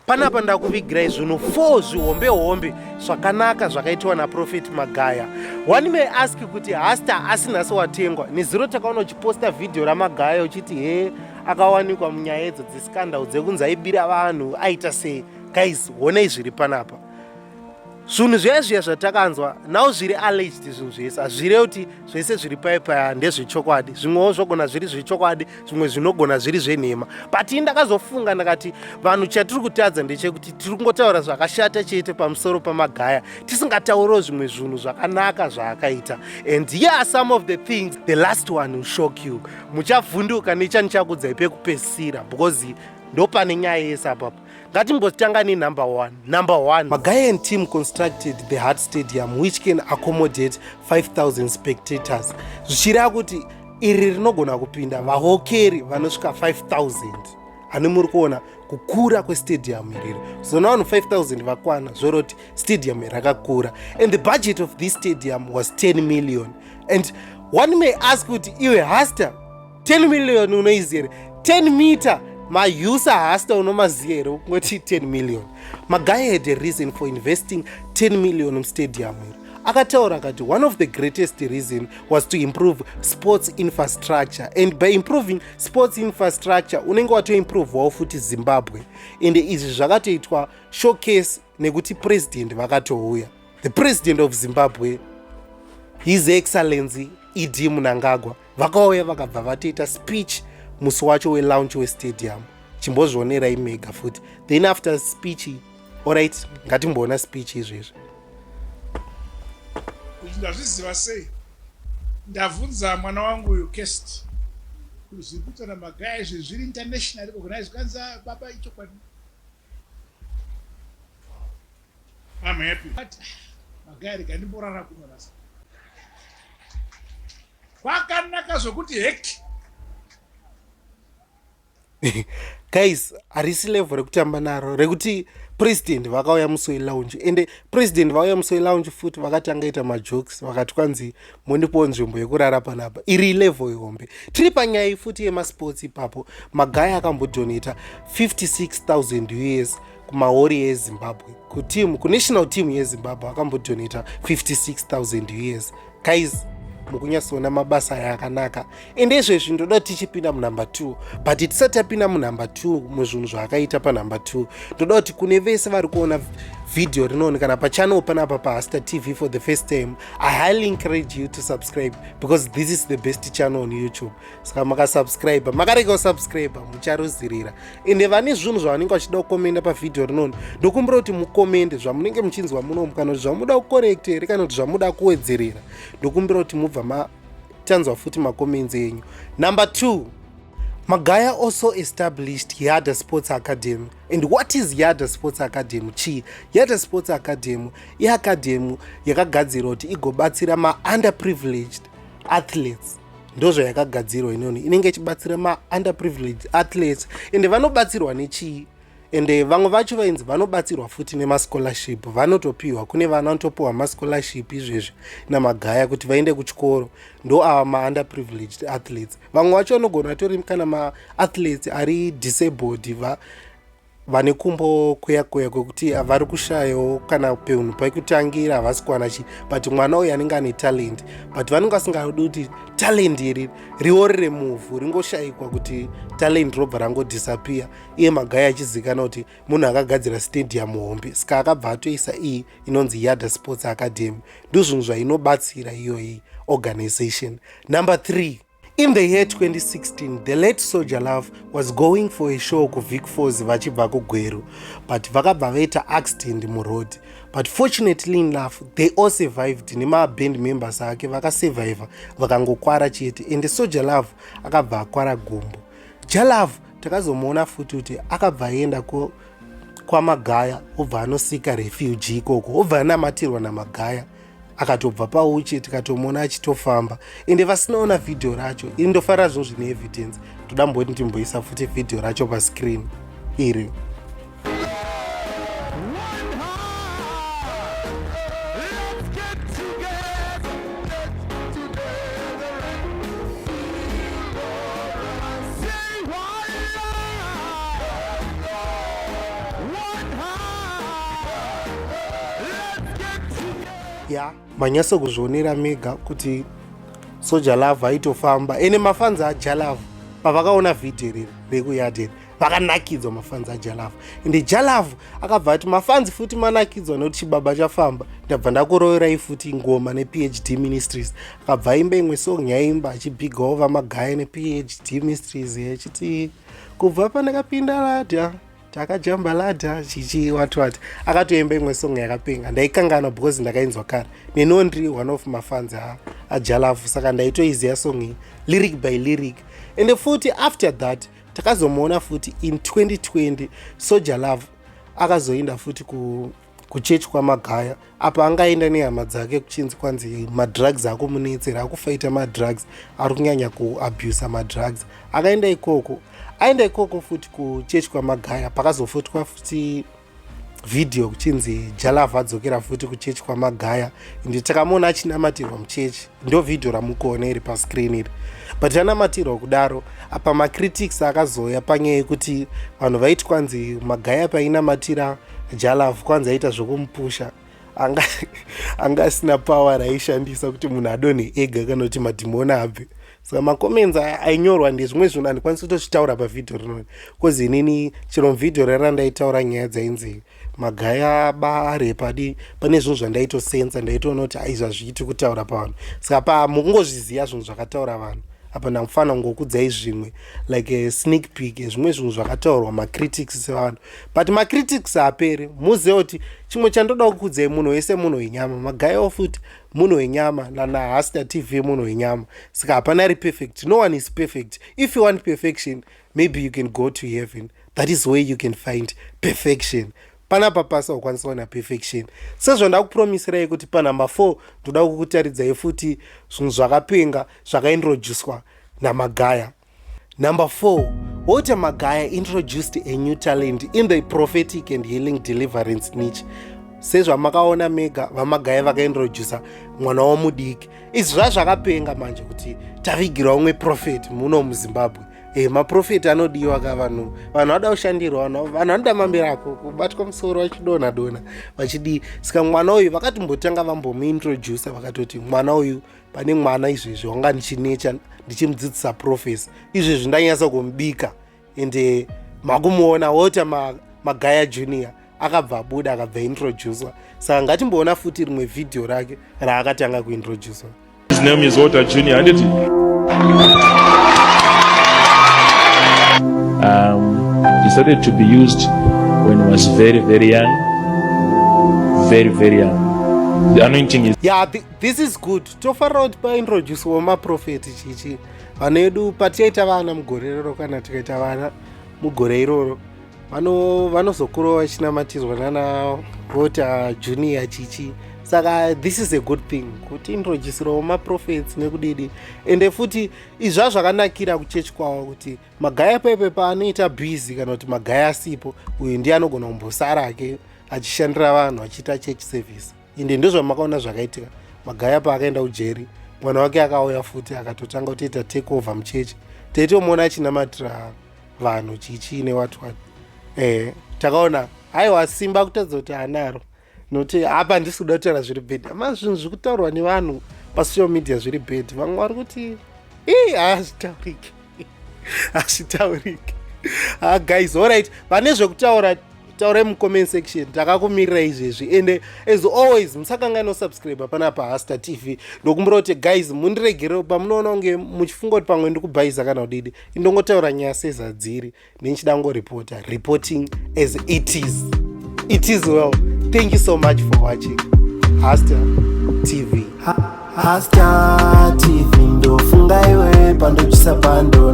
Panapa ndakuvigirai zvinhu 4 zvihombe hombe zvakanaka zvakaitwa naProphet Magaya. One may ask kuti hasta asi nhasi watengwa. Nezuro takaona uchiposta vhidhiyo raMagaya uchiti hee akawanikwa munyaya idzo dzescandal dzekunzi aibira vanhu aita sei. Guys, honai zviri panapa. Zvinhu zviya zviya zvatakanzwa now zviri alleged zvinhu zvese hazvirevi kuti zvese zviri paipaya ndezvechokwadi zvimwewo zvogona zviri zvechokwadi zvimwe zvinogona zviri zvenhema but ini ndakazofunga ndakati vanhu chatiri kutadza ndechekuti tiri kungotaura zvakashata chete pamusoro pamagaya tisingatauriwo zvimwe zvinhu zvakanaka zvaakaita and here are some of the things. The last one will shock you. Muchavhunduka nechandichakudzai pekupedzisira because ndopane nyaya yese apapa. Ngatimbotanga nenumber one. Number one, Magaya and team constructed the Heart Stadium which can accommodate 5000 spectators. Zvichireva kuti iri rinogona kupinda vahokeri vanosvika 5000. Ani muri kuona kukura kwestadium iriri. Zona vanhu 5000 vakwana zvoroti stadium rakakura. And the budget of this stadium was 10 million. And one may ask kuti iwe Hasta 10 million unoiziva here? 10 meter mayusa hasta unomaziva here kungoti 10 million? Magaya had a reason for investing 10 million mustadium iri. Akataura akati one of the greatest reason was to improve sports infrastructure, and by improving sports infrastructure unenge watoimprovewawo futi Zimbabwe. Ende izvi zvakatoitwa showcase nekuti president vakatouya, the president of Zimbabwe, His Excellency ED Mnangagwa, vakauya vakabva vatoita speech musi wacho welaunch westadium. Chimbozvionerai mega futi. Then after speech, alright, ngatimboona speech izvezvi. Kuti ndazviziva sei? Ndabvunza mwana wangu uyu Kest kuti zviri kuitwa naMagaya izvi zviri international recognized. Kanzi baba ichokwadi. I'm happy. But Magaya rega ndimborara kuno nhasi. Kwakanaka zvokuti heki. Guys, harisi level rekutamba naro rekuti president vakauya musi welounge. Ende president vauya musi welounge futi vakatanga ita majokes, vakati kwanzi mondipowo nzvimbo yekurara panapa. Iri level ihombe. Tiri panyaya futi yemasports ipapo. Magaya akambodonata 56,000 US kumaori eZimbabwe, kuteam, kunational team yeZimbabwe akambodonata 56,000 US. Guys, mukunyatsoona mabasa aya akanaka. Ende izvezvi ndoda tichipinda munumber 2, but tisati tapinda munumber 2 muzvinhu zvaakaita panumber 2, ndoda kuti kune vese vari kuona vhidhiyo rinoonekana pachannel panapa paHasta TV for the first time, I highly encourage you to subscribe because this is the best channel on YouTube. Saka makasubscribe, makarega kusubscribe mucharuzirira. Ende vane zvinhu zvavanenge vachida kukomenda pavhidhiyo rinoni, ndokumbira kuti mukomende zvamunenge muchinzwa munomu, kana kuti zvamuda kukorekta here, kana kuti zvamuda kuwedzerera. Ndokumbira kuti mubva matanzwa futi macomments enyu. Number 2, Magaya also established Yadah Sports Academy. And what is Yadah Sports Academy? Chii? Yadah Sports Academy iacademy yakagadzirwa kuti igobatsira ma-underprivileged athletes. Ndozvayakagadzirwa inoni, inenge ichibatsira ma-underprivileged athletes. Ende vanobatsirwa nechii? Ende vamwe vacho vainzi vanobatsirwa futi nemascholarship, vanotopiwa. Kune vana vanotopiwa mascholarship izvezvi naMagaya kuti vaende kuchikoro. Ndo ava ma-underprivileged athletes. Vamwe vacho vanogona vatori kana maathletes ari disabled, vane kumbo kuya kuya kwekuti vari kushayawo kana peunhu pekutangira, havasi kuwana chii, but mwana uyu anenge ane talent, but vanenge vasingadi kuti talent iri riorere muvhu, ringoshayikwa, kuti talent robva rangodisappear. Iye Magaya achizikanwa kuti munhu akagadzira stadium hombe, saka akabva atoisa iyi inonzi Yadah Sports Academy. Ndozvinhu zvainobatsira iyoyi organization. Number 3, in the year 2016, the late Soul Jah Love was going for a show kuVic Falls vachibva kuGweru, but vakabva vaita accident muroad. But fortunately enough, they all survived nemaband members ake vakasurviva, vakangokwara chete. Ende Soul Jah Love akabva akwara gumbo. Jah Love takazomuona futi kuti akabva aenda kwaMagaya, obva anosika refugee ikoko, obva anamatirwa naMagaya, akatobva pauche, tikatomuona achitofamba. Ende vasinaona vhidhiyo racho iri, ndofarira zvinhu zvine evidence. Toda mboti ndimboisa futi vhidhiyo racho pascreen iri. Ya, manyasa kuzvionera mega kuti Soul Jah Love aitofamba. Ene mafans aJah Love pavakaona vhidhiyo riri rekuyard iri, vakanakidzwa mafans aJah Love. Ende Jah Love akabva ati, "Mafans futi manakidzwa nekuti chibaba chafamba, ndabva ndakuroverai futi ngoma nePHD Ministries." Akabva aimba imwe song yaimba achibhigawo vaMagaya nePHD Ministries, yachiti, "Kubva pandakapinda ladder, takajamba ladder," chichi wati wati. Akatoimba imwe song yakapenga, ndaikanganwa because ndakainzwa kare. Neniwo ndiri one of mafans aJah Love, saka ndaitoiziva song iyi lyric by lyric. Ende futi after that takazomuona futi in 2020, Soul Jah Love akazoenda futi kuchechi kwaMagaya. Apa angaenda nehama dzake, kuchinzi kwanzi madrugs akumunetsera, akufaita madrugs, ari kunyanya kuabusa madrugs. Akaenda ikoko, aenda ikoko futi kuchechi kwaMagaya, pakazofotwa futi vhidhiyo kuchinzi Jah Love adzokera futi kuchechi kwaMagaya. Ende takamuona achinamatirwa muchechi, ndo vhidhiyo ramukuona iri pascreen iri. But anamatirwa kudaro, apa macritics akazouya panyaya yekuti vanhu vaiti kwanzi Magaya painamatira Jah Love, kwanzi aita zvokumupusha, anga asina power raishandisa kuti munhu adonhe ega kana kuti madhimoni abve. Saka macomments ainyorwa ndezvimwe zvinhu handikwanisi kutozvitaura pavhidhiyo rinoni, because inini chero muvhidhiyo rera ndaitaura nyaya dzainzi Magaya baarepadi, pane zvinhu zvandaitosensa, ndaitoona kuti aizvi hazviiti kutaura pavanhu. Saka pamukungozviziva zvinhu zvakataura vanhu apa, ndamufanira kungokudzai zvimwe like a sneak peek, zvimwe zvinhu zvakataurwa macritics sevanhu. But macritics haaperi. Muzive kuti chimwe chandoda kukudzai, munhu wese munhu wenyama. Magayawo futi munhu wenyama, nanaHasta TV munhu wenyama. Saka hapana ari perfect, no one is perfect. If you want perfection, maybe you can go to heaven, that is where you can find perfection. Panapa pasi haukwanisi kuwana perfection. Sezvo ndakupromisirai kuti panumber 4 ndoda kukutaridzai futi zvinhu zvakapenga zvakaintroducwa naMagaya. Number 4, Walter Magaya introduced a new talent in the prophetic and healing deliverance niche. Sezvamakaona mega, vaMagaya vakaintrodusa mwana womudiki. Izvi zvazvakapenga manje kuti tavigirwa umwe prophet muno muZimbabwe. Maprofeti anodiwa ka. Vanhu vanoda kushandirwa, vanhu vanoda mambirako, kubatwa musoro vachidonha donha vachidii. Saka mwana uyu vakatimbotanga vambomuintrodusa, vakatoti mwana uyu, pane mwana izvezvi wanga ndichinecha, ndichimudzidzisa prophecy, izvezvi ndanyatsa kumubika. Ende makumuona Walter Magaya Junior akabva abuda, akabva introducwa. Saka ngatimboona futi rimwe vhidhiyo rake raakatanga kuintroducwa. His name is Walter Jr. Handiti? He started to be used when he was very, very young. Very, very young. The anointing is Yeah, this is good. Tofarira kuti paintroducewo maprofeti chichi vanhu edu. Patichaita vana mugore iroro, kana tikaita vana mugore iroro, vanozokurawo vachinamatidzwa nana Walter Junior chichi. Saka this is a good thing kuti introducirawo maprophets nekudidi. Ende futi izva zvakanakira kuchechi kwavo kuti Magaya pepe paanoita busy kana kuti Magaya asipo, uyu ndiye anogona kumbosara-ke achishandira vanhu, achiita church service. Ende ndozvamakaona zvakaitika Magaya paakaenda kujeri, mwana wake akauya futi akatotanga kutoita take over muchechi. Taitomuona achinamatira vanhu chichi newati wati. Takaona aiwa simba kutadza kuti anaro, nokuti apa handisi kuda kutaura zviri bad. Ama zvinhu zviri kutaurwa nevanhu pasocial media zviri bad. Vamwe vari kuti ii, hazvitauriki, hazvitauriki. Ah, guys, alright, vane zvekutaura taurai mucomment section, takakumirira izvezvi. Ende as always, musakanganwa subscribe panapa Hasta TV. Ndokumbura kuti guys mundiregerewo pamunoona kunge muchifunga kuti pamwe ndikubhaisa kana kudidi. Indongotaura nyaya sezadziri, nenchida ngoripota, reporting as it is. It is well. Thank you so much for watching Hasta TV. Hasta TV, ndofunga iwe pandochisa pando.